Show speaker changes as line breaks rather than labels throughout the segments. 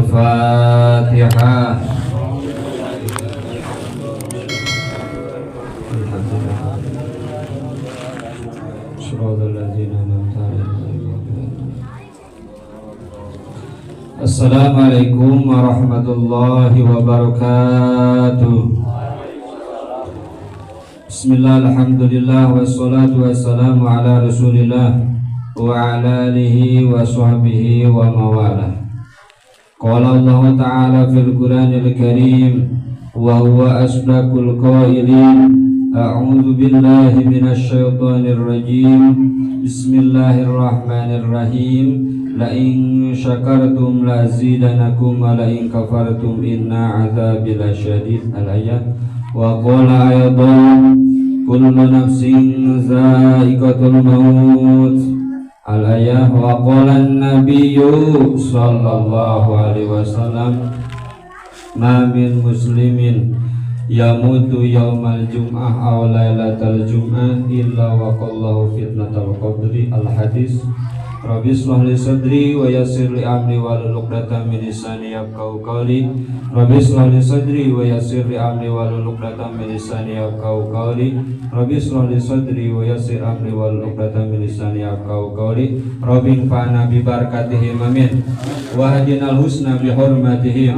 Al-Fatihah. Assalamualaikum warahmatullahi wabarakatuh. Bismillah, alhamdulillah, wassalatu wassalamu ala rasulillah wa ala alihi wa sahbihi wa mawalah. Qala Allah ta'ala fil Qur'anil Karim wa huwa asdaqul qailin. A'udzu billahi minasy syaithanir rajim. Bismillahirrahmanirrahim. La in syakartum la azidanakum wa la in kafartum inna adzabi lasyadid. Al-ayat. Wa qala aydan kullu nafsin za'iqatul maut. Al-ayat. Wa qala an-nabiyyu sallallahu alaihi wasallam ma min muslimin yamutu yaumal jum'ah aw lailatal jum'ah illa waqallahu fitnatal qabri. Al-hadis. Rabbi shrah li sadri wa yassir li amri wahlul 'uqdatam min lisani yafqahu qawli. Rabbi shrah li sadri wa yassir li amri wahlul 'uqdatam min lisani yafqahu qawli. Rabbi shrah li sadri wa yassir amri wahlul 'uqdatam min lisani yafqahu qawli. Rabbi fa'na bi barakatihim amin. Wa hadinal husna bi hurmatihim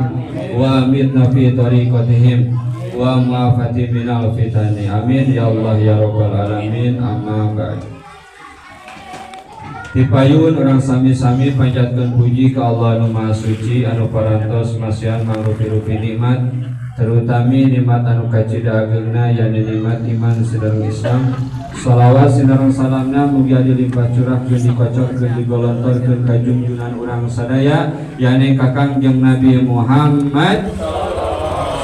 wa amitna fi tariqatihim wa mu'afati minal fitani. Amin ya Allah ya rabbal alamin. Amma ba'd. Tipayun orang sami-sami panjatkeun puji ka Allah anu Maha Suci anu parantos masihan mangrupi-rupi nikmat, terutami nikmat anu kacida ageungna yakni nikmat iman sareng Islam. Shalawat sareng salamna mugia dilimpah curahkeun dikocokkeun digolontorkeun ka junjungan urang sadaya yakni ka Kangjeng Nabi Muhammad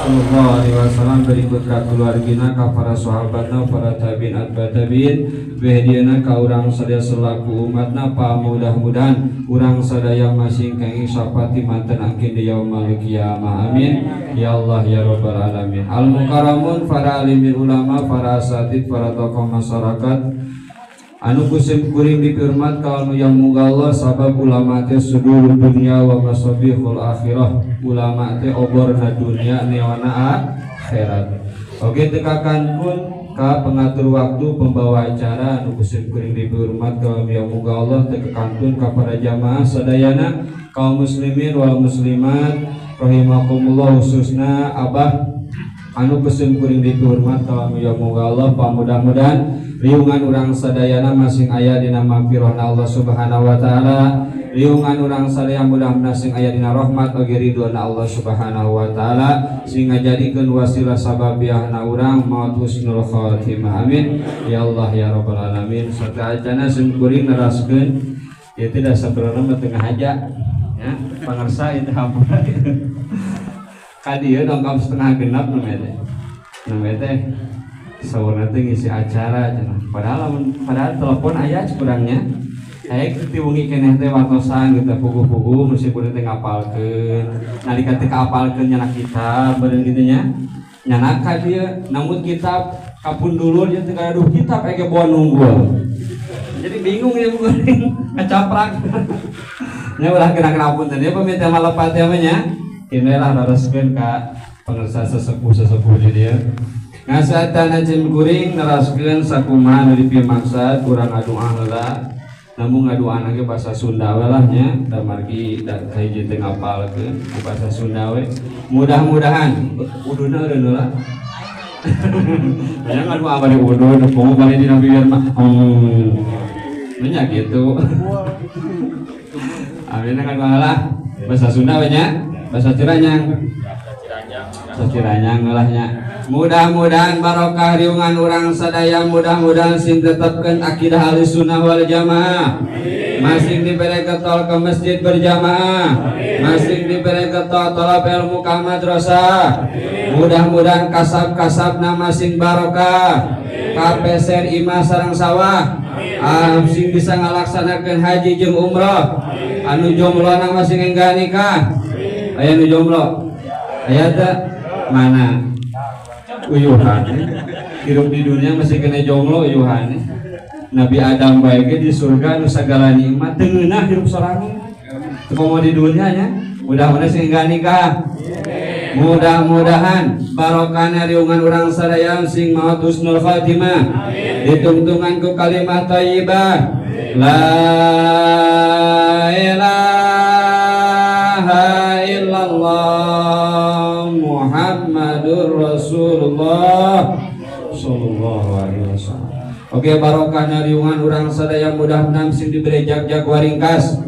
sallallahu alaihi wasallam, berikut ka keluargina, ka para sahabatna, para tabiin atba tabiin, behdiana ka urang sadaya selaku umatna. Pamudah-mudahan urang sadaya masing kenging syafaat manten angkin di yaumil qiyamah. Amin ya Allah ya rabbal alamin. Al mukarramun, para alimin ulama, para asatid, para tokoh masyarakat anu kusim kuring dihormat ka anu yang muga Allah, sabab ulama teh sudur dunya wa masabihul akhirah. Ulama teh oborna dunya newana akhirat. Oke, tekakan pun ka pengatur waktu pembawa acara anu kusim kuring dihormat ka anu yang muga Allah, tekakantun ka para jamaah sadayana kaum muslimin wal muslimat rahimakumullah, khususna abah anu kusim kuring dihormat ka anu yang muga Allah. Pamudah-mudahan riungan urang sadayana masing aya dina magfirahna Allah Subhanahu wa taala. Riungan urang sadaya mudah-mudahan sing aya dina rahmat oge ridhona Allah Subhanahu wa taala, sing ngajadikeun wasilah sababiahna urang maut husnul khatimah. Amin ya Allah ya rabbal alamin. Sateuacana sim kuring neraskeun ieu teh sabenerna mah teu ngahaja ya, pangersa ieu teh hampura ka dieu dongkap setengah genap nu teh saurna teh ngisi acara cenah. Padahal telepon aya kurangnya. Aya ti wengi keneh teh wartosan gitu puguh-puguh meskipun teh ngapalkeun. Nalika teh kaapalkeun nyana kitab beureun kitu nya. Nyana ka dieu namun kitab kapundulur jeung teu gaduh kitab aya ge bawa nunggul. Jadi bingung ya kuring ngacaprak. Nya ulah kena-kena punten ya pamit teh malepat teh mah nya. Inilah lereskeun ka pangersa sesepuh-sesepuh di dieu. Ngasatana jeung kuring neraskeun sakumaha nu dipimaksad kurang ngadoa heula. Namun ngadoana ge basa Sunda we lah nya, da margi da kahiji teu ngapalkeun ku basa Sunda we. Mudah-mudahan uduna eureun heula. Nya ngadoa bari udun, komo bari dina bibir mah. Nya gitu. Amin ngadoa lah basa Sunda we nya, basa Ciranyang. Basa Ciranyang lah nya. Mudah-mudahan barokah riungan urang sadaya, mudah-mudahan sing tetepkeun akidah Ahlussunnah wal Jamaah. Masing diberi getol ke masjid berjamaah, masing diberi getol tolab ilmu ka madrasah. Mudah-mudahan kasab-kasabna masing barokah, kapeser imah sareng sawah, sing bisa ngalaksanakeun haji jeung umroh. Anu jomblona masing enggal nikah. Aya nu jomblo? Aya teu? Mana? Uyuhan. Hidup di dunia masih kena jomblo uyuhan. Nabi Adam bae ge di surga nu sagala nikmat teu ngeunah hirup sorangan. Teu komo di dunia nya. Mudah-mudahan sing enggak nikah. Mudah-mudahan barokahna riungan urang sadaya sing maot husnul khatimah. Ditungtungan ku kalimah thayyibah. La ilaha illallah Muhammadur Rasulullah sallallahu alaihi wasallam. Oke, barokahna riungan urang sadaya mudah-mudahan sing diberi jag-jag waringkas.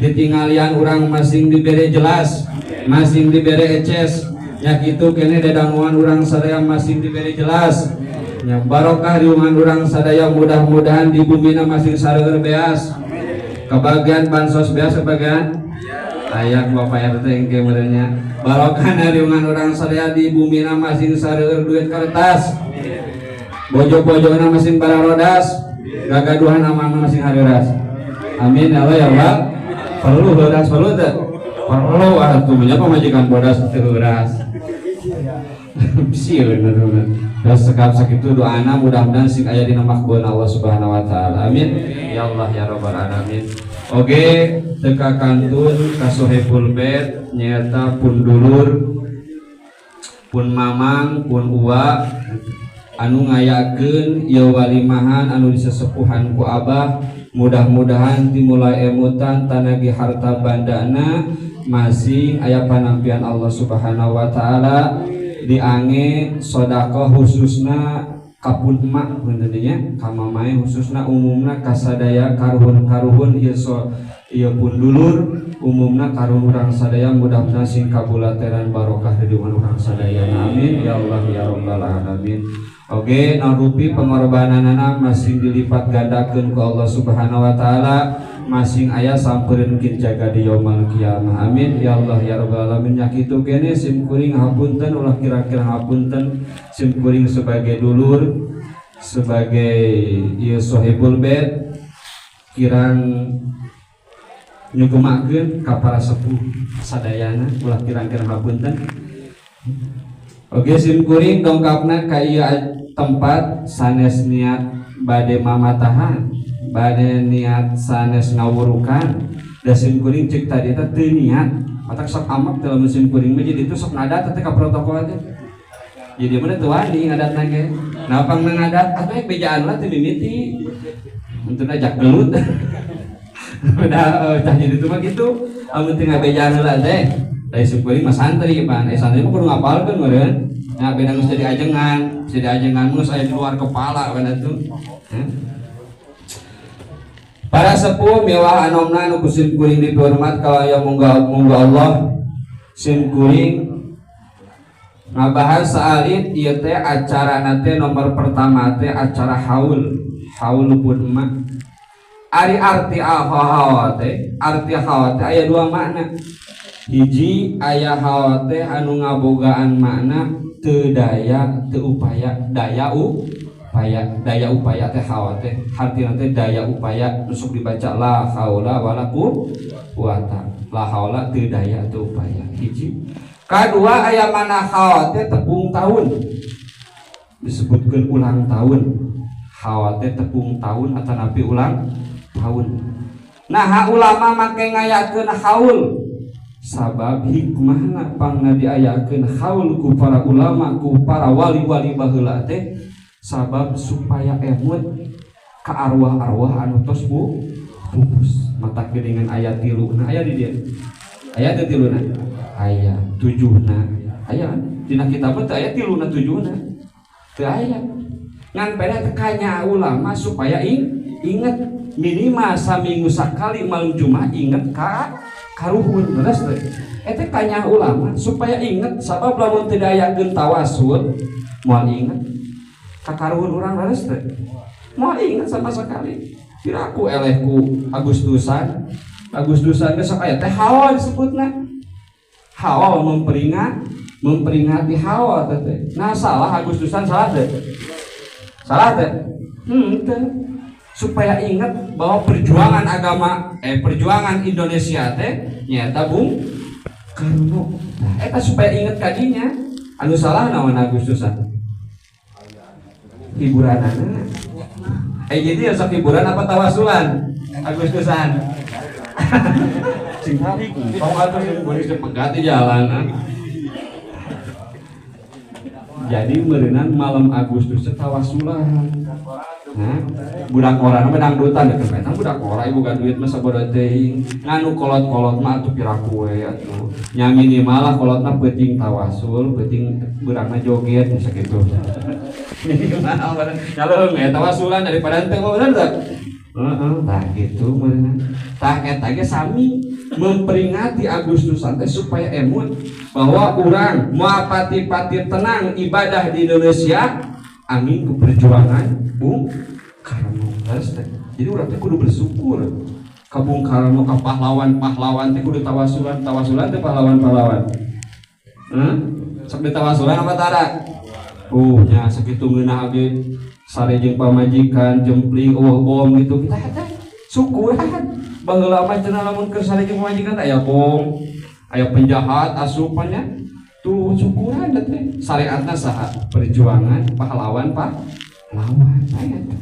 Ditinggalian urang masing diberi jelas, masing diberi eces. Nya kitu kene dedanguan urang sadaya masing diberi jelas. Nya barokah riungan urang sadaya mudah-mudahan di bumina masing sareueur beas. Kebagian bansos beas kebagian aya Bapak RT engke meureunnya. Barokah riungan urang sadaya di bumina masing sareueur duit kertas. Bojo-bojona masing bararodas, gagaduhan amangna masing hareuras. Amin ya Allah ya Allah. Perlu heuras perlu teu? Perlu atuh nya pamajikan bodas teu heuras. Sieun atuh. Das sekap sakitu doana mudah-mudahan sing aya dina makbulna Allah Subhanahu wa taala. Amin. Ya Allah ya Rabbal alamin. Oke, teu kakantun ka sohibul bait nyaeta pun dulur, pun mamang, pun uwa anu ngayakeun ieu walimahan anu disesepuhan ku abah. Mudah-mudahan dimulai emutan tanagi harta bandana masing aya panampian Allah Subhanahu wa taala diange sedekah khususna kapun emak punten nya ka mamae khususna umumna kasadaya karuhun-karuhun ieu so ieu pun dulur umumna karuhun urang sadaya mudah-mudahan sing kabulateran barokah di urang sadaya. Amin ya Allah ya Rabbal alamin. Oke, naon rupi pengorbananana masing dilipat gandakeun ku Allah Subhanahu wa taala, masing aya sampereun kin jaga di yaumul kiamah. Amin ya Allah ya Rabbal alamin. Nya kitu kene sim kuring hapunten ulah kira-kira hapunten sim kuring sebagai dulur, sebagai ieu sohibul bait kirang nyugemakeun ka para sepuh sadayana ulah kirang-kirang hapunten. Oke, sim kuring dongkapna ka ieu tempat sanes niat bade mamatahan, bade niat sanes ngawurukan. Da sim kuring cek tadi teh teu niat, matak sok amak teh lamun sim kuring mah jadi itu sok ngadat teh ka protokol teh. Jadi mana teu wani ngadatna ge. Nah pangna ngadat atuh bejaan lah teu mimiti. Untuna jak gelut. Udah cah jadi itu mah gitu. Amun teu ngabejaan heula teh. Dari sim kuring mah santri pan, santri mah kudu ngapalkeun meureun. Nah, beda geus jadi ajengan, jadi ajengan geus aya di luar kepala kan atuh. Para sepuh miwah anomna nu ku sim kuring dihormat kalau mungga mungga Allah sim kuring ngabahas saalit ieu teh acara teh nomor pertama teh acara haul, haul pun emak. Ari arti haul teh, arti haul teh aya dua makna. Hiji aya haul teh anu ngabogaan makna teu daya teu upaya, daya upaya, daya upaya teh haul teh hartina teh daya upaya nusuk dibaca la haula wala quwata, la haula teu daya teu upaya. Hiji. Kadua aya mana haul teh tepung tahun, disebutkeun ulang tahun. Haul teh tepung tahun atanapi ulang tahun. Nah ulama make ngayakeun haul sabab hikmahna pangna diayakeun haul ku para ulama ku para wali-wali baheula teh sabab supaya emut ka arwah-arwah anu tos pupus. Matak geuningan aya 3 aya di dieu. Aya teh 3 aya 7 aya dina kitab teh aya 3 7 teu aya. Ngan pada teh kanya ulama supaya inget minimal saminggu sakali malam Jumat inget ka karuhun beres teh. Eta kanya ulama supaya inget sabab lamun teu diayakeun tawasul moal inget ka karuhun urang beres teh. Moal inget sama sekali. Piraku eleh ku Agustusan. Agustusan ge sok aya teh haul disebutna. Haul memperingati haul teh. Nah salah Agustusan salah teh. Salah teh. Teh. Supaya ingat bahwa perjuangan agama perjuangan Indonesia teh nyaeta Bung Karno. Nah, eta supaya ingat kadinya anu salah naon Agustusan? Hiburanana. Jadi ya sok hiburan apa tawasulan Agustusan? Sing tarik tong atuh sing kuring dipegat di jalan ah. Jadi meureunan malam Agustus teh tawasulan. Nah, budak ora mah dangdutan deket eta budak ora ieu boga duit mah sabodo teuing. Nganu kolot-kolot mah atuh piraku we atuh. Nya minimal lah kolotna peuting tawasul, peuting beurangna joget bisa kitu. Minimal nyaleuheung eta tawasulan daripada henteu mah bener teu? Heeh, tah kitu meureunna. Tah eta ge sami memperingati Agustusan teh supaya emut bahwa urang moal pati-pati tenang ibadah di Indonesia angin ku perjuangan Bung Karno. Jadi urang teh kudu bersyukur ka Bung Karno, ka pahlawan-pahlawan teh kudu tawasulan, tawasulan teh pahlawan-pahlawan. Hah? Sok ditawasulan apa tara? Oh, nya sakitu ngeunah ge sare jeung pamajikan jempling eueuh bom gitu kita teh syukuran. Baheula mah cenah lamun keur sare jeung pamajikan teh aya bom, aya penjahat asupannya. Tuh syukuran teh. Syariatna saha? Perjuangan pahlawan pahlawan aya teh.